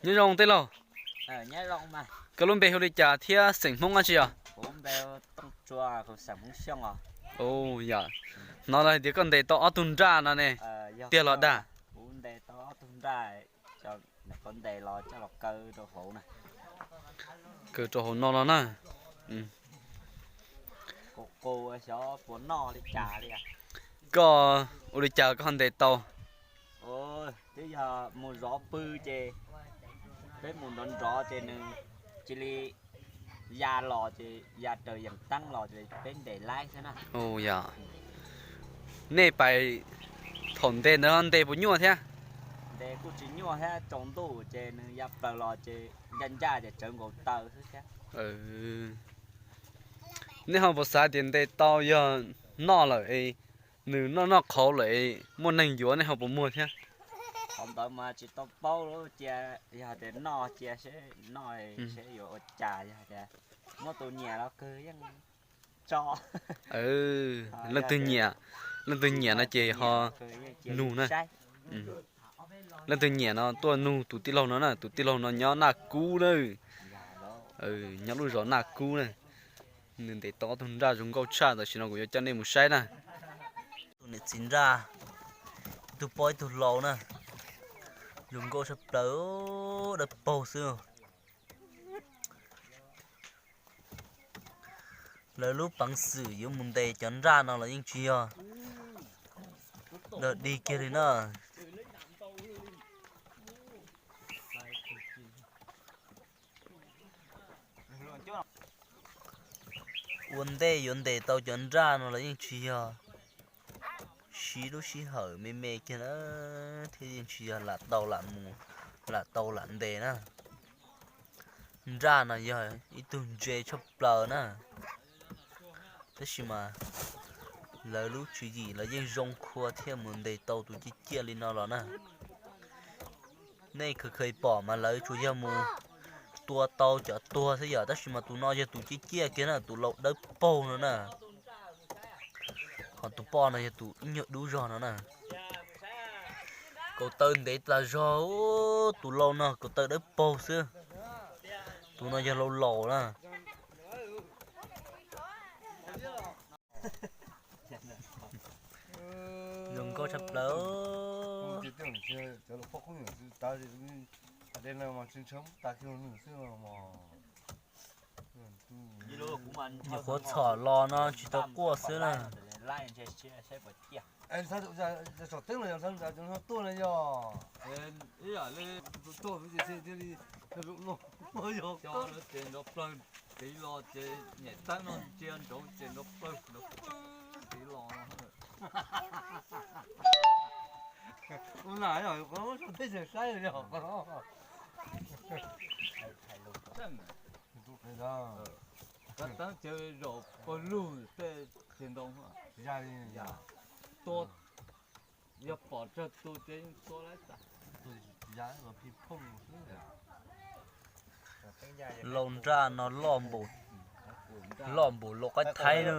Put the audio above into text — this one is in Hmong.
Nyob zoo tij laug, koj lub npe hu li cas thiab xeem Hmoob dab tsi os? Yog, hnov lawv hais tias koj ntes tau ob tug nraj no ne, tiag los dag? Kaw rau hauv no na. Koj ua li cas koj ho ntes tau? Twb yog mus zov pw ces peb mus nrov nrov ces nws cia li ya los ces ya raws yeem teeb los ces peb ntes laib xwb na. Yog, nej pais thaum ntes ntawd ntes puas nyuaj thiab? Ntes kuj tsis nyuaj thiab, tsaus ntuj ces nws ya plaws los ces ncaj ncaj ces tsawv nkaus taw xwb thiab. Nej ho puas xav tias ntes tau yog noj lawm es nws noj noj qhauv lawm es muaj neeg yuav nej ho puas muag thiab? Qhov ntawd mas tsis tau paub, cia yog tias noj cia seb noj seb yuav ua cas, yog tias muab tus nyiam los kawg yeej tso. Leej twg nyiam, leej twg nyiam no ces ho nug na. Leej twg nyiam no tuaj nug tus tij laug no na, tus tij laug no nyob Naj Kub na. Nyob lub zos Naj Kub na. Nws ntes tau ob tug nraj zoo nkauj tshaj, tam sim no kuv yuav coj nej mus saib na. Tus niam txiv nraj, ib tug poj ib tug hlau na. Zoo nkauj tshaj plaws, dawb paug xwb. Lawv lub peev xwm yuav mus ntes cov nraj no los yeej tsis yog dog dig kiag li na. Ua ntej yuav ntes tau cov nraj no los yeej tsis yog sib lub sij hawm me me kiag na, thiab yeej tsis yog lam tau lam mus, lam tau lam ntes na. Nraj no yog ib tug ntse tshaj plaws na, tab sis mas lawv lub tswv yim los yeej zoo khua thiaj mus ntes tau tus ciaj ciaj li no los na. Nej khaws khaws pom mas lawv tsuas yog mus tua tau cov tuag xwb yom, tab sis mas tus no yog tus ciaj ciaj kiag na, tus laus dawb paug no na. Ho tus poj no yog tus ib nyuag dub zog no na. Kaus taw ntev tas zog, tus laus no kaus taw dawb paug xwb. Tus no yog laus laus na. Zoo nkauj tshaj plaws. Nyuam qhuav txhom los no tsis tau quaj xwb na. Ces nrov plawg tiv los ces nyem teeb no ntsia nraud ces nrov plawg nrov plawg tiv los. Ua na yog qhov no teb chaws saib yog qhov no. Tab teeb ces zaum pawg lug tej txiag ntoo tua, yog pom tsawg tus ces yeej tua lawm tas. Lau nraj no loj npaum, loj npaum lau qaib thaib na.